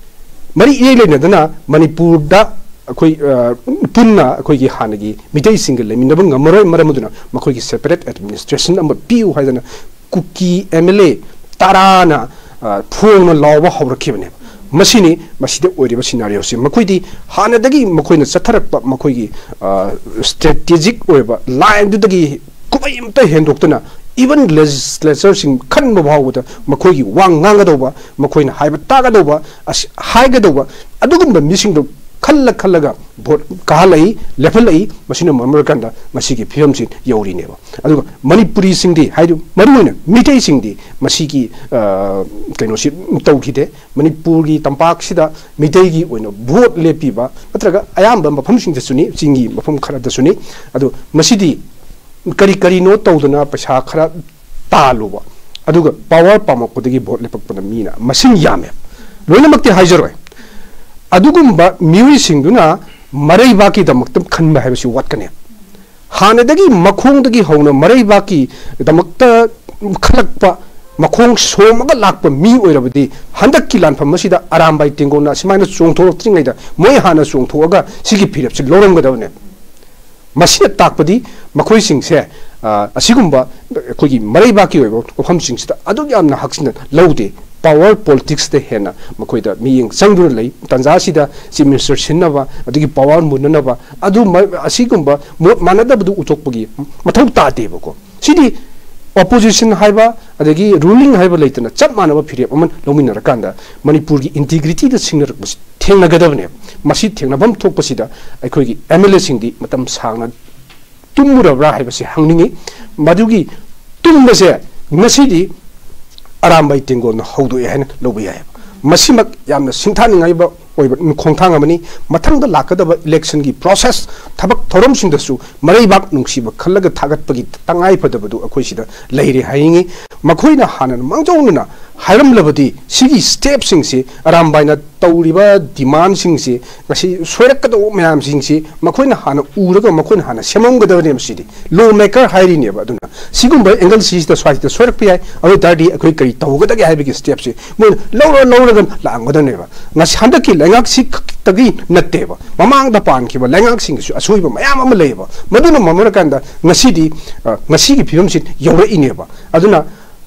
ꯃꯔꯤ ꯏꯔꯩ ꯂꯩꯅꯗꯅ ꯃꯅꯤꯄꯨꯔꯗ ꯑꯩꯈꯣꯏ, ꯑ, ꯄꯨꯟꯅ ꯑꯩꯈꯣꯏꯒꯤ ꯍꯥꯟꯅꯒꯤ ꯃꯤꯇꯩꯁꯤꯡꯒ ꯂꯩꯃꯤꯟꯅꯕ ꯉꯝꯃꯔꯣꯏ, ꯃꯔꯝ ꯑꯗꯨꯅ ꯃꯈꯣꯏꯒꯤ ꯁꯦꯄꯔꯦꯠ ꯑꯦꯗꯃꯤꯅꯤꯁꯇ꯭ꯔꯦꯁꯟ ꯑꯃ ꯄꯤꯌꯨ ꯍꯥꯏꯗꯅ ꯀꯨꯀꯤ ꯑꯦꯝ ꯑꯦꯜ ꯑꯦ ꯇꯔꯥꯅ, ꯑ, ꯐꯣꯡꯅ ꯂꯥꯎꯕ ꯍꯧꯔꯛꯈꯤꯕꯅꯦꯕ꯫ ꯃꯁꯤꯅꯤ ꯃꯁꯤꯗ ꯑꯣꯏꯔꯤꯕ ꯁꯤꯅꯥꯔꯤꯑꯣꯁꯤ꯫ ꯃꯈꯣꯏꯗꯤ ꯍꯥꯟꯅꯗꯒꯤ ꯃꯈꯣꯏꯅ ꯆꯠꯊꯔꯛꯄ ꯃꯈꯣꯏꯒꯤ, ꯑ, ꯁ꯭ꯇ꯭ꯔꯦꯇꯦꯖꯤꯛ ꯑꯣꯏꯕ ꯂꯥꯏꯟꯗꯨꯗꯒꯤ ꯈꯨꯃꯩ ꯑꯃꯇ ꯍꯦꯟꯗꯣꯛꯇꯅ, ꯏꯚꯟ ꯂꯦꯖꯤꯁꯂꯦꯆꯔꯁꯤꯡ ꯈꯟꯕ ꯐꯥꯎꯕꯗ ꯃꯈꯣꯏꯒꯤ ꯋꯥ ꯉꯥꯡꯒꯗꯧꯕ, ꯃꯈꯣꯏꯅ ꯍꯥꯏꯕ ꯇꯥꯒꯗꯧꯕ, ꯑꯁ, ꯍꯥꯏꯒꯗꯧꯕ ꯑꯗꯨꯒꯨꯝꯕ ꯃꯤꯁꯤꯡꯗꯣ ꯈꯜꯂ ꯈꯜꯂꯒ ꯚꯣꯠ ꯀꯥꯍꯜꯂꯛꯏ, ꯂꯦꯞꯍꯜꯂꯛꯏ꯫ ꯃꯁꯤꯅ ꯃꯔꯝ ꯑꯣꯏꯔꯀꯥꯟꯗ ꯉꯁꯤꯒꯤ ꯐꯤꯕꯝꯁꯤ ꯌꯧꯔꯤꯅꯦꯕ꯫ ꯑꯗꯨꯒ ꯃꯅꯤꯄꯨꯔꯤꯁꯤꯡꯗꯤ, ꯍꯥꯏꯗꯤ ꯃꯔꯨꯑꯣꯏꯅ ꯃꯤꯇꯩꯁꯤꯡꯗꯤ ꯃꯁꯤꯒꯤ, ꯑ, ꯀꯩꯅꯣꯁꯤ ꯇꯧꯈꯤꯗꯦ꯫ ꯃꯅꯤꯄꯨꯔꯒꯤ ꯇꯝꯄꯥꯛꯁꯤꯗ ꯃꯤꯇꯩꯒꯤ ꯑꯣꯏꯅ ꯚꯣꯠ ꯂꯦꯞꯄꯤꯕ ꯅꯠꯇ꯭ꯔꯒ ꯑꯌꯥꯝꯕ ꯃꯐꯝꯁꯤꯡꯗꯁꯨꯅꯤ, ꯆꯤꯡꯒꯤ ꯃꯐꯝ ꯈꯔꯗꯁꯨꯅꯤ꯫ ꯑꯗꯣ ꯃꯁꯤꯗꯤ ꯀꯔꯤ ꯀꯔꯤꯅꯣ ꯇꯧꯗꯅ ꯄꯩꯁꯥ ꯈꯔ ꯇꯥꯜꯂꯨꯕ, ꯑꯗꯨꯒ ꯄꯥꯋꯔ ꯄꯥꯝꯃꯛꯄꯗꯒꯤ ꯚꯣꯠ ꯂꯦꯞꯄꯛꯄꯗ ꯃꯤꯅ ꯃꯁꯤꯡ ꯌꯥꯝꯃꯦ꯫ ꯂꯣꯏꯅꯃꯛꯇꯤ ꯍꯥꯏꯖꯔꯣꯏ꯫ ꯑꯗꯨꯒꯨꯝꯕ ꯃꯤꯑꯣꯏꯁꯤꯡꯗꯨꯅ ꯃꯔꯩꯕꯥꯛꯀꯤꯗꯃꯛꯇ ꯈꯟꯕ ꯍꯥꯏꯕꯁꯤ ꯋꯥꯠꯀꯅꯤ꯫ ꯍꯥꯟꯅꯗꯒꯤ ꯃꯈꯣꯡꯗꯒꯤ ꯍꯧꯅ ꯃꯔꯩꯕꯥꯛꯀꯤꯗꯃꯛꯇ ꯈꯜꯂꯛꯄ, ꯃꯈꯣꯡ ꯁꯣꯝꯃꯒ ꯂꯥꯛꯄ ꯃꯤ ꯑꯣꯏꯔꯕꯗꯤ ꯍꯟꯗꯛꯀꯤ ꯂꯥꯟꯐꯝ ꯑꯁꯤꯗ ꯑꯔꯥꯝꯕꯥꯏ ꯇꯦꯡꯒꯣꯅ ꯑꯁꯨꯃꯥꯏꯅ ꯆꯣꯡꯊꯣꯛꯂꯛꯇ꯭ꯔꯤꯉꯩꯗ ꯃꯣꯏ ꯍꯥꯟꯅ ꯆꯣꯡꯊꯣꯛꯑꯒ ꯁꯤꯒꯤ ꯐꯤꯔꯦꯞꯁꯤ ꯂꯧꯔꯝꯒꯗꯕꯅꯦ꯫ ꯃꯁꯤꯅ ꯇꯥꯛꯄꯗꯤ ꯃꯈꯣꯏꯁꯤꯡꯁꯦ, ꯑ, ꯑꯁꯤꯒꯨꯝꯕ ꯑꯩꯈꯣꯏꯒꯤ ꯃꯔꯩꯕꯥꯛꯀꯤ ꯑꯣꯏꯕ ꯋꯥꯐꯝꯁꯤꯡꯁꯤꯗ ꯑꯗꯨꯛ ꯌꯥꯝꯅ ꯍꯛꯆꯤꯟꯅ ꯂꯧꯗꯦ꯫ ꯄꯥꯋꯔ ꯄꯣꯂꯤꯇꯤꯛꯁꯇ ꯍꯦꯟꯅ ꯃꯈꯣꯏꯗ ꯃꯤꯠꯌꯦꯡ ꯆꯪꯗꯨꯅ ꯂꯩ꯫ ꯇꯥꯟꯖꯥ ꯑꯁꯤꯗ ꯆꯤꯐ ꯃꯤꯅꯤꯁꯇꯔ ꯁꯤꯟꯅꯕ, ꯑꯗꯒꯤ ꯄꯥꯋꯔ ꯃꯨꯟꯅꯅꯕ, ꯑꯗꯨ ꯃ-, ꯑꯁꯤꯒꯨꯝꯕ ꯃꯣꯠ ꯃꯥꯟꯅꯗꯕꯗꯨ ꯎꯊꯣꯛꯄꯒꯤ ꯃꯊꯧ ꯇꯥꯗꯦꯕꯀꯣ꯫ ꯁꯤꯗꯤ ꯑꯣꯄꯣꯖꯤꯁꯟ ꯍꯥꯏꯕ ꯑꯗꯒꯤ ꯔꯨꯂꯤꯡ ꯍꯥꯏꯕ ꯂꯩꯇꯅ ꯆꯞ ꯃꯥꯟꯅꯕ ꯐꯤꯔꯦꯞ ꯑꯃ ꯂꯧꯃꯤꯟꯅꯔꯀꯥꯟꯗ ꯃꯅꯤꯄꯨꯔꯒꯤ ꯏꯟꯇꯤꯒ꯭ꯔꯤꯇꯤꯗ ꯁꯤꯡꯅꯔꯛꯄꯁꯤ ꯊꯦꯡꯅꯒꯗꯕꯅꯦꯕ꯫ ꯃꯁꯤ ꯊꯦꯡꯅꯐꯝ ꯊꯣꯛꯄꯁꯤꯗ ꯑꯩꯈꯣꯏꯒꯤ ꯑꯦꯝ ꯑꯦꯜ ꯑꯦꯁꯤꯡꯗꯤ ꯃꯇꯝ ꯁꯥꯡꯅ ꯇꯨꯝꯃꯨꯔꯕ꯭ꯔꯥ ꯍꯥꯏꯕꯁꯤ ꯍꯪꯅꯤꯡꯉꯤ꯫ ꯃꯗꯨꯒꯤ ꯇꯨꯝꯕꯁꯦ ꯉꯁꯤꯗꯤ ꯑꯔꯥꯝꯕꯥꯏ ꯇꯦꯡꯒꯣꯜꯅ ꯍꯧꯗꯣꯛꯑꯦ ꯍꯥꯏꯅ ꯂꯧꯕ ꯌꯥꯏꯑꯕ꯫ ꯃꯁꯤꯃꯛ ꯌꯥꯝꯅ ꯁꯤꯡꯊꯥꯅꯤꯡꯉꯥꯏꯕ ꯑꯣꯏꯕ ꯈꯣꯡꯊꯥꯡ ꯑꯃꯅꯤ꯫ ꯃꯊꯪꯗ ꯂꯥꯛꯀꯗꯕ ꯏꯂꯦꯛꯁꯟꯒꯤ ꯄ꯭ꯔꯣꯁꯦꯁ, ꯊꯕꯛ ꯊꯧꯔꯝꯁꯤꯡꯗꯁꯨ ꯃꯔꯩꯕꯥꯛ ꯅꯨꯡꯁꯤꯕ ꯈꯜꯂꯒ ꯊꯥꯒꯠꯄꯒꯤ ꯇꯉꯥꯏ ꯐꯗꯕꯗꯨ ꯑꯩꯈꯣꯏ ꯁꯤꯗ ꯂꯩꯔꯦ ꯍꯥꯏꯅꯤꯡꯉꯤ꯫ ꯃꯈꯣꯏꯅ ꯍꯥꯟꯅ ꯃꯥꯡꯖꯧꯅꯅ ꯍꯥꯏꯔꯝꯂꯕꯗꯤ ꯁꯤꯒꯤ ꯁ꯭ꯇꯦꯞꯁꯤꯡꯁꯤ ꯑꯔꯥꯝꯕꯥꯏꯅ ꯇꯧꯔꯤꯕ ꯗꯤꯃꯥꯟꯁꯤꯡꯁꯤ, ꯉꯁꯤ ꯁꯣꯏꯔꯛꯀꯗꯧꯕ ꯃꯌꯥꯝꯁꯤꯡꯁꯤ ꯃꯈꯣꯏꯅ ꯍꯥꯟꯅ ꯎꯔꯒ ꯃꯈꯣꯏꯅ ꯍꯥꯟꯅ ꯁꯦꯝꯃꯝꯒꯗꯕꯅꯦꯕ꯫ ꯁꯤꯗꯤ ꯂꯣ ꯃꯦꯀꯔ ꯍꯥꯏꯔꯤꯅꯦꯕ꯫ ꯑꯗꯨꯅ ꯁꯤꯒꯨꯝꯕ ꯑꯦꯡꯒꯜꯁꯤꯁꯤꯗ ꯁ꯭ꯋꯥꯏꯁꯤꯗ ꯁꯣꯏꯔꯛꯄ ꯌꯥꯏ꯫ ꯑꯗꯨ ꯑꯣꯏ ꯇꯥꯔꯗꯤ ꯑꯩꯈꯣꯏ ꯀꯔꯤ ꯇꯧꯒꯗꯒꯦ ꯍꯥꯏꯕꯒꯤ ꯁ꯭ꯇꯦꯞꯁꯤ ꯃꯣꯏꯅ ꯂꯧꯔ ꯂꯧꯔꯒ ꯂꯥꯛꯑꯝꯒꯗꯕꯅꯦꯕ꯫ ꯉꯁꯤ ꯍꯟꯗꯛꯀꯤ ꯂꯩꯉꯥꯛꯁꯤ ꯈꯛꯇꯒꯤ ꯅꯠꯇꯦꯕ, ꯃꯃꯥꯡꯗ ꯄꯥꯟꯈꯤꯕ ꯂꯩꯉꯥꯛꯁꯤꯡꯒꯤꯁꯨ ꯑꯁꯣꯏꯕ ꯃꯌꯥꯝ ꯑꯃ ꯂꯩꯌꯦꯕ꯫ ꯃꯗꯨꯅ ꯃꯔꯝ ꯑꯣꯏꯔꯀꯥꯟꯗ ꯉꯁꯤꯗꯤ, ꯑ, ꯉꯁꯤꯒꯤ ꯐꯤꯕꯝꯁꯤ ꯌꯧꯔꯛꯏꯅꯦꯕ꯫ ꯑꯗꯨꯅ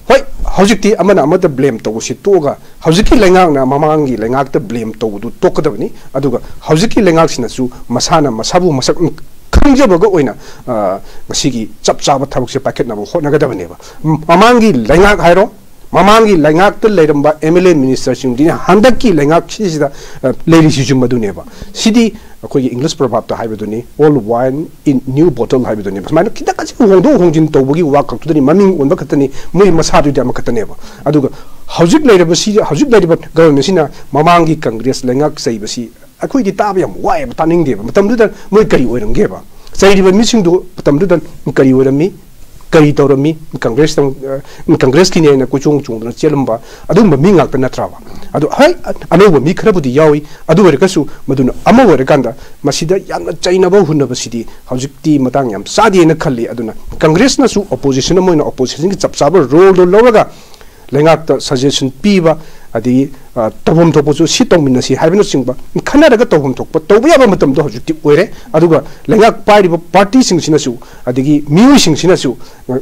ꯍꯣꯏ, ꯍꯧꯖꯤꯛꯇꯤ ꯑꯃꯅ ꯑꯃꯗ ꯕ꯭ꯂꯦꯝ ꯇꯧꯕꯁꯤ ꯇꯣꯛꯑꯒ ꯍꯧꯖꯤꯛꯀꯤ ꯂꯩꯉꯥꯛꯅ ꯃꯃꯥꯡꯒꯤ ꯂꯩꯉꯥꯛꯇ ꯕ꯭ꯂꯦꯝ ꯇꯧꯕꯗꯨ ꯇꯣꯛꯀꯗꯕꯅꯤ꯫ ꯑꯗꯨꯒ ꯍꯧꯖꯤꯛꯀꯤ ꯂꯩꯉꯥꯛꯁꯤꯅꯁꯨ ꯃꯁꯥꯅ ꯃꯁꯥꯕꯨ ꯃꯁꯛ ꯈꯪꯖꯕꯒ ꯑꯣꯏꯅ, ꯑ, ꯉꯁꯤꯒꯤ ꯆꯞ ꯆꯥꯕ ꯊꯕꯛꯁꯦ ꯄꯥꯏꯈꯠꯅꯕ ꯍꯣꯠꯅꯒꯗꯕꯅꯦꯕ꯫ ꯃ-, ꯃꯃꯥꯡꯒꯤ ꯂꯩꯉꯥꯛ ꯍꯥꯏꯔꯣ, ꯃꯃꯥꯡꯒꯤ ꯂꯩꯉꯥꯛꯇ ꯂꯩꯔꯝꯕ ꯑꯦꯝ ꯑꯦꯜ ꯑꯦ ꯃꯤꯅꯤꯁꯇꯔꯁꯤꯡꯗꯨꯅ ꯍꯟꯗꯛꯀꯤ ꯂꯩꯉꯥꯛꯁꯤꯁꯤꯗ, ꯑ, ꯂꯩꯔꯤꯁꯤꯁꯨ ꯃꯗꯨꯅꯦꯕ꯫ ꯁꯤꯗꯤ ꯑꯩꯈꯣꯏꯒꯤ ꯏꯪꯂꯤꯁ ꯄ꯭ꯔꯣꯚꯥꯞꯇ ꯍꯥꯏꯕꯗꯨꯅꯤ, "Old wine in new bottle" ꯍꯥꯏꯕꯗꯨꯅꯦꯕ꯫ ꯁꯨꯃꯥꯏꯅ ꯈꯤꯇꯪ ꯈꯖꯤꯛ ꯍꯣꯡꯗꯣꯛ ꯍꯣꯡꯖꯤꯟ ꯇꯧꯕꯒꯤ ꯋꯥ ꯈꯛꯇꯨꯗꯅꯤ, ꯃꯃꯤꯡ ꯑꯣꯟꯕ ꯈꯛꯇꯅꯤ, ꯃꯣꯏ ꯃꯁꯥꯗꯨꯗꯤ ꯑꯃꯈꯛꯇꯅꯦꯕ꯫ ꯑꯗꯨꯒ ꯍꯧꯖꯤꯛ ꯂꯩꯔꯤꯕꯁꯤ, ꯍꯧꯖꯤꯛ ꯂꯩꯔꯤꯕ ꯒꯚꯔꯟꯃꯦꯟꯁꯤꯅ ꯃꯃꯥꯡꯒꯤ ꯀꯪꯒ꯭ꯔꯦꯁ ꯂꯩꯉꯥꯛ ꯆꯩꯕꯁꯤ ꯑꯩꯈꯣꯏꯗꯤ ꯇꯥꯕ ꯌꯥꯝ ꯋꯥꯏꯑꯦꯕ, ꯇꯥꯅꯤꯡꯗꯦꯕ꯫ ꯃꯇꯝꯗꯨꯗ ꯃꯣꯏ ꯀꯔꯤ ꯑꯣꯏꯔꯝꯒꯦꯕ? ꯆꯩꯔꯤꯕ ꯃꯤꯁꯤꯡꯗꯨ ꯃꯇꯝꯗꯨꯗ ꯀꯔꯤ ꯑꯣꯏꯔꯝꯃꯤ? ꯀꯔꯤ ꯇꯧꯔꯝꯃꯤ? ꯀꯪꯒ꯭ꯔꯦꯁꯇ, ꯑ, ꯀꯪꯒ꯭ꯔꯦꯁꯀꯤꯅꯦꯅ ꯀꯣꯏꯆꯣꯡ ꯆꯣꯡꯗꯅ ꯆꯦꯜꯂꯝꯕ ꯑꯗꯨꯒꯨꯝꯕ ꯃꯤ ꯉꯥꯛꯇ ꯅꯠꯇ꯭ꯔꯕ? ꯑꯗꯣ ꯍꯣꯏ, ꯑ-, ꯑꯅꯧꯕ ꯃꯤ ꯈꯔꯕꯨꯗꯤ ꯌꯥꯎꯏ꯫ ꯑꯗꯨ ꯑꯣꯏꯔꯒꯁꯨ ꯃꯗꯨꯅ ꯑꯃ ꯑꯣꯏꯔꯀꯥꯟꯗ ꯃꯁꯤꯗ ꯌꯥꯝꯅ ꯆꯩꯅꯕ ꯍꯨꯟꯅꯕꯁꯤꯗꯤ ꯍꯧꯖꯤꯛꯇꯤ ꯃꯇꯥꯡ ꯌꯥꯝ ꯆꯥꯗꯦꯅ ꯈꯜꯂꯤ꯫ ꯑꯗꯨꯅ ꯀꯪꯒ꯭ꯔꯦꯁꯅꯁꯨ ꯑꯣꯄꯣꯖꯤꯁꯟ ꯑꯃ ꯑꯣꯏꯅ ꯑꯣꯄꯣꯖꯤꯁꯟꯒꯤ ꯆꯞ ꯆꯥꯕ ꯔꯣꯜꯗꯣ ꯂꯧꯔꯒ ꯂꯩꯉꯥꯛꯇ ꯁꯖꯦꯁꯟ ꯄꯤꯕ, ꯑꯗꯒꯤ, ꯑ, ꯇꯧꯐꯝ ꯊꯣꯛꯄꯁꯨ ꯁꯤ ꯇꯧꯃꯤꯟꯅꯁꯤ ꯍꯥꯏꯕꯅꯆꯤꯡꯕ ꯈꯟꯅꯔꯒ ꯇꯧꯐꯝ ꯊꯣꯛꯄ ꯇꯧꯕ ꯌꯥꯕ ꯃꯇꯝꯗꯣ ꯍꯧꯖꯤꯛꯇꯤ ꯑꯣꯏꯔꯦ꯫ ꯑꯗꯨꯒ ꯂꯩꯉꯥꯛ ꯄꯥꯏꯔꯤꯕ ꯄꯥꯔꯇꯤꯁꯤꯡꯁꯤꯅꯁꯨ, ꯑꯗꯒꯤ ꯃꯤꯑꯣꯏꯁꯤꯡꯁꯤꯅꯁꯨ, ꯑ,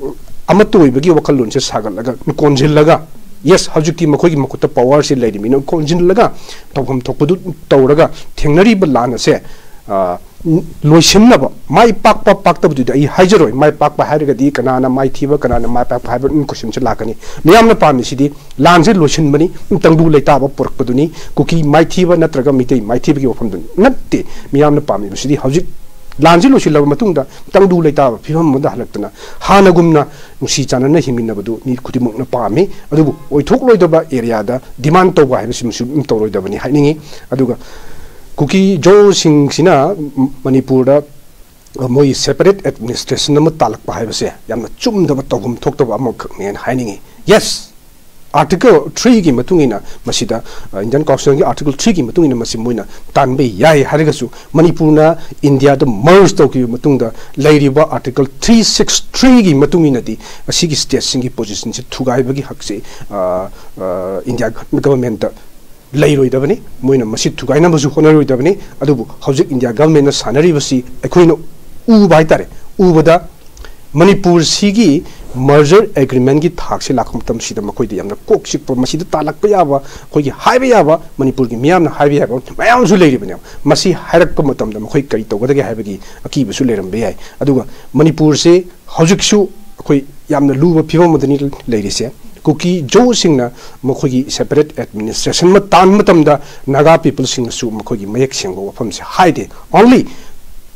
ꯑꯃꯠꯇ ꯑꯣꯏꯕꯒꯤ ꯋꯥꯈꯜꯂꯣꯟꯁꯦ ꯁꯥꯒꯠꯂꯒ, ꯀꯣꯟꯁꯤꯜꯂꯒ, ꯌꯦꯁ, ꯍꯧꯖꯤꯛꯇꯤ ꯃꯈꯣꯏꯒꯤ ꯃꯈꯨꯠꯇ ꯄꯋꯥꯔꯁꯦ ꯂꯩꯔꯤꯕꯅꯤꯅ ꯀꯣꯟꯁꯤꯜꯂꯒ ꯇꯧꯐꯝ ꯊꯣꯛꯄꯗꯨ ꯇꯧꯔꯒ ꯊꯦꯡꯅꯔꯤꯕ ꯂꯥꯟ ꯑꯁꯦ, ꯑ, ꯂꯣꯏꯁꯤꯟꯅꯕ, ꯃꯥꯏ ꯄꯥꯛꯄ ꯄꯥꯛꯇꯕꯗꯨꯗꯤ ꯑꯩ ꯍꯥꯏꯖꯔꯣꯏ꯫ ꯃꯥꯏ ꯄꯥꯛꯄ ꯍꯥꯏꯔꯒꯗꯤ ꯀꯅꯥꯅ ꯃꯥꯏꯊꯤꯕ, ꯀꯅꯥꯅ ꯃꯥꯏ ꯄꯥꯛꯄ ꯍꯥꯏꯕ ꯀꯣꯏꯁꯟꯁꯦ ꯂꯥꯛꯀꯅꯤ꯫ ꯃꯤꯌꯥꯝꯅ ꯄꯥꯝꯃꯤꯁꯤꯗꯤ ꯂꯥꯟꯁꯦ ꯂꯣꯏꯁꯤꯟꯕꯅꯤ, ꯇꯪꯗꯨ ꯂꯩꯇꯥꯕ ꯄꯨꯔꯛꯄꯗꯨꯅꯤ, ꯀꯨꯀꯤ ꯃꯥꯏꯊꯤꯕ ꯅꯠꯇ꯭ꯔꯒ ꯃꯤꯇꯩ ꯃꯥꯏꯊꯤꯕꯒꯤ ꯋꯥꯐꯝꯗꯨꯅꯤ꯫ ꯅꯠꯇꯦ, ꯃꯤꯌꯥꯝꯅ ꯄꯥꯝꯃꯤꯕꯁꯤꯗꯤ ꯍꯧꯖꯤꯛ ꯂꯥꯟꯁꯤ ꯂꯣꯏꯁꯤꯜꯂꯕ ꯃꯇꯨꯡꯗ ꯇꯪꯗꯨ ꯂꯩꯇꯥꯕ ꯐꯤꯕꯝ ꯑꯃꯗ ꯍꯜꯂꯛꯇꯅ ꯍꯥꯟꯅꯒꯨꯝꯅ ꯅꯨꯡꯁꯤ ꯆꯥꯟꯅꯅ ꯍꯤꯡꯃꯤꯟꯅꯕꯗꯨ ꯃꯤ ꯈꯨꯗꯤꯡꯃꯛꯅ ꯄꯥꯝꯃꯤ꯫ ꯑꯗꯨꯕꯨ ꯑꯣꯏꯊꯣꯛꯂꯣꯏꯗꯕ ꯑꯦꯔꯤꯌꯥꯗ ꯗꯤꯃꯥꯟ ꯇꯧꯕ ꯍꯥꯏꯕꯁꯤꯃꯁꯨ ꯑꯗꯨꯝ ꯇꯧꯔꯣꯏꯗꯕꯅꯤ ꯍꯥꯏꯅꯤꯡꯉꯤ꯫ ꯑꯗꯨꯒ ꯀꯨꯀꯤ ꯖꯣꯁꯤꯡꯁꯤꯅ ꯃꯅꯤꯄꯨꯔꯗ ꯃꯣꯏ ꯁꯦꯄꯔꯦꯠ ꯑꯦꯗꯃꯤꯅꯤꯁꯇ꯭ꯔꯦꯁꯟ ꯑꯃ ꯇꯥꯜꯂꯛꯄ ꯍꯥꯏꯕꯁꯦ ꯌꯥꯝꯅ ꯆꯨꯝꯗꯕ ꯇꯧꯐꯝ ꯊꯣꯛꯇꯕ ꯑꯃꯈꯛꯅꯦꯅ ꯍꯥꯏꯅꯤꯡꯉꯤ꯫ ꯌꯦꯁ, ꯑꯥꯔꯇꯤꯀꯜ ꯊ꯭ꯔꯤꯒꯤ ꯃꯇꯨꯡ ꯏꯟꯅ ꯃꯁꯤꯗ, ꯑ, ꯏꯟꯗꯤꯌꯥꯟ ꯀꯣꯟꯁꯇꯤꯇ꯭ꯌꯨꯁꯟꯒꯤ ꯑꯥꯔꯇꯤꯀꯜ ꯊ꯭ꯔꯤꯒꯤ ꯃꯇꯨꯡ ꯏꯟꯅ ꯃꯁꯤ ꯃꯣꯏꯅ ꯇꯥꯟꯕ ꯌꯥꯏ ꯍꯥꯏꯔꯒꯁꯨ, ꯃꯅꯤꯄꯨꯔꯅ ꯏꯟꯗꯤꯌꯥꯗ ꯃꯔꯖ ꯇꯧꯈꯤꯕ ꯃꯇꯨꯡꯗ ꯂꯩꯔꯤꯕ ꯑꯥꯔꯇꯤꯀꯜ ꯊ꯭ꯔꯤ ꯁꯤꯛꯁ ꯊ꯭ꯔꯤꯒꯤ ꯃꯇꯨꯡ ꯏꯟꯅꯗꯤ ꯑꯁꯤꯒꯤ ꯁ꯭ꯇꯦꯠꯁꯤꯡꯒꯤ ꯄꯣꯖꯤꯁꯟꯁꯤ ꯊꯨꯒꯥꯏꯕꯒꯤ ꯍꯛꯁꯤ, ꯑ, ꯑ, ꯏꯟꯗꯤꯌꯥ ꯒꯚꯔꯟꯃꯦꯟꯠꯇ ꯂꯩꯔꯣꯏꯗꯕꯅꯤ꯫ ꯃꯣꯏꯅ ꯃꯁꯤ ꯊꯨꯒꯥꯏꯅꯕꯁꯨ ꯍꯣꯠꯅꯔꯣꯏꯗꯕꯅꯤ꯫ ꯑꯗꯨꯕꯨ ꯍꯧꯖꯤꯛ ꯏꯟꯗꯤꯌꯥ ꯒꯚꯔꯟꯃꯦꯟꯠꯅ ꯁꯥꯟꯅꯔꯤꯕꯁꯤ ꯑꯩꯈꯣꯏꯅ ꯎꯕ ꯍꯥꯏꯇꯥꯔꯦ, ꯎꯕꯗ ꯃꯅꯤꯄꯨꯔꯁꯤꯒꯤ ꯃꯔꯖꯔ ꯑꯦꯒ꯭ꯔꯤꯃꯦꯟꯠꯀꯤ ꯊꯥꯛꯁꯤ ꯂꯥꯛꯄ ꯃꯇꯝꯁꯤꯗ ꯃꯈꯣꯏꯗ ꯌꯥꯝꯅ ꯀꯣꯛ ꯆꯤꯛꯄ, ꯃꯁꯤꯗ ꯇꯥꯜꯂꯛꯄ ꯌꯥꯕ, ꯑꯩꯈꯣꯏꯒꯤ ꯍꯥꯏꯕ ꯌꯥꯕ, ꯃꯅꯤꯄꯨꯔꯒꯤ ꯃꯤꯌꯥꯝꯅ ꯍꯥꯏꯕ ꯌꯥꯕ ꯃꯌꯥꯝ ꯑꯃꯁꯨ ꯂꯩꯔꯤꯕꯅꯦꯕ꯫ ꯃꯁꯤ ꯍꯥꯏꯔꯛꯄ ꯃꯇꯝꯗ ꯃꯈꯣꯏ ꯀꯔꯤ ꯇꯧꯒꯗꯒꯦ ꯍꯥꯏꯕꯒꯤ ꯑꯀꯤꯕꯁꯨ ꯂꯩꯔꯝꯕ ꯌꯥꯏ꯫ ꯑꯗꯨꯒ ꯃꯅꯤꯄꯨꯔꯁꯤ ꯍꯧꯖꯤꯛꯁꯨ ꯑꯩꯈꯣꯏ ꯌꯥꯝꯅ ꯂꯨꯕ ꯐꯤꯕꯝ ꯑꯃꯗꯅꯤ ꯂꯩꯔꯤꯁꯦ꯫ ꯀꯨꯀꯤ ꯖꯣꯁꯤꯡꯅ ꯃꯈꯣꯏꯒꯤ ꯁꯦꯄꯔꯦꯠ ꯑꯦꯗꯃꯤꯅꯤꯁꯇ꯭ꯔꯦꯁꯟ ꯑꯃ ꯇꯥꯟꯕ ꯃꯇꯝꯗ ꯅꯥꯒꯥ ꯄꯤꯄꯜꯁꯤꯡꯅꯁꯨ ꯃꯈꯣꯏꯒꯤ ꯃꯌꯦꯛ ꯁꯦꯡꯕ ꯋꯥꯐꯝꯁꯦ ꯍꯥꯏꯗꯦ꯫ ꯑꯣꯟꯂꯤ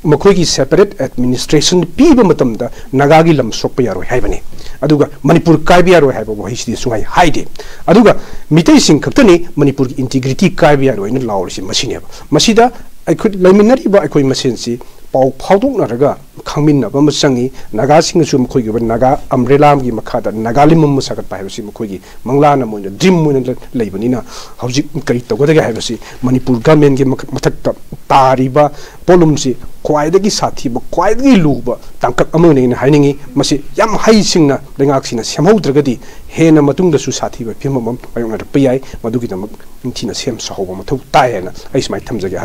ꯃꯈꯣꯏꯒꯤ ꯁꯦꯄꯔꯦꯠ ꯑꯦꯗꯃꯤꯅꯤꯁꯇ꯭ꯔꯦꯁꯟ ꯄꯤꯕ ꯃꯇꯝꯗ ꯅꯥꯒꯥꯒꯤ ꯂꯝ ꯁꯣꯛꯄ ꯌꯥꯔꯣꯏ ꯍꯥꯏꯕꯅꯤ, ꯑꯗꯨꯒ ꯃꯅꯤꯄꯨꯔ ꯀꯥꯏꯕ ꯌꯥꯔꯣꯏ ꯍꯥꯏꯕ ꯋꯥꯍꯩꯁꯤꯗꯤ ꯁꯨꯡꯍꯥꯏ ꯍꯥꯏꯗꯦ꯫ ꯑꯗꯨꯒ ꯃꯤꯇꯩꯁꯤꯡ ꯈꯛꯇꯅꯤ ꯃꯅꯤꯄꯨꯔꯒꯤ ꯏꯟꯇꯤꯒ꯭ꯔꯤꯇꯤ ꯀꯥꯏꯕ ꯌꯥꯔꯣꯏꯅ ꯂꯥꯎꯔꯤꯁꯤ ꯃꯁꯤꯅꯦꯕ꯫ ꯃꯁꯤꯗ ꯑꯩꯈꯣꯏ ꯂꯩꯃꯤꯟꯅꯔꯤꯕ ꯑꯩꯈꯣꯏ ꯃꯁꯦꯟꯁꯤ ꯄꯥꯎ ꯐꯥꯎꯗꯣꯛꯅꯔꯒ ꯈꯪꯃꯤꯟꯅꯕ ꯑꯃ ꯆꯪꯉꯤ꯫ ꯅꯥꯒꯥꯁꯤꯡꯅꯁꯨ ꯃꯈꯣꯏꯒꯤ ꯑꯣꯏꯕ ꯅꯥꯒꯥ ꯑꯝꯕ꯭ꯔꯦꯂꯥꯒꯤ ꯃꯈꯥꯗ ꯅꯥꯒꯥꯂꯦꯟ ꯑꯃ ꯁꯥꯒꯠꯄ ꯍꯥꯏꯕꯁꯤ ꯃꯈꯣꯏꯒꯤ ꯃꯪꯂꯥꯟ ꯑꯃ ꯑꯣꯏꯅ, ꯗ꯭ꯔꯤꯝ ꯑꯣꯏꯅ ꯂꯩꯕꯅꯤꯅ, ꯍꯧꯖꯤꯛ ꯀꯔꯤ ꯇꯧꯒꯗꯒꯦ ꯍꯥꯏꯕꯁꯤ ꯃꯅꯤꯄꯨꯔ ꯒꯚꯔꯟꯃꯦꯟꯠꯀꯤ ꯃꯊꯛꯇ ꯇꯥꯔꯤꯕ ꯄꯣꯠꯂꯨꯝꯁꯤ ꯈ꯭ꯋꯥꯏꯗꯒꯤ ꯁꯥꯊꯤꯕ, ꯈ꯭ꯋꯥꯏꯗꯒꯤ ꯂꯨꯕ ꯇꯥꯡꯀꯛ ꯑꯃꯅꯦꯅ ꯍꯥꯏꯅꯤꯡꯏ꯫ ꯃꯁꯤ ꯌꯥꯝ ꯍꯩꯁꯤꯡꯅ ꯂꯩꯉꯥꯛꯁꯤꯡꯅ ꯁꯦꯝꯍꯧꯗ꯭ꯔꯒꯗꯤ ꯍꯦꯟꯅ ꯃꯇꯨꯡꯗꯁꯨ ꯁꯥꯊꯤꯕ ꯐꯤꯕꯝ ꯑꯃ ꯃꯥꯌꯣꯛꯅꯔꯛꯄ ꯌꯥꯏ꯫ ꯃꯗꯨꯒꯤꯗꯃꯛ ꯅꯤꯡꯊꯤꯅ ꯁꯦꯝ ꯁꯥꯍꯧꯕ ꯃꯊꯧ ꯇꯥꯏ ꯍꯥꯏꯅ ꯑꯩ ꯁꯨꯃꯥꯏꯅ ꯊꯝꯖꯒꯦ꯫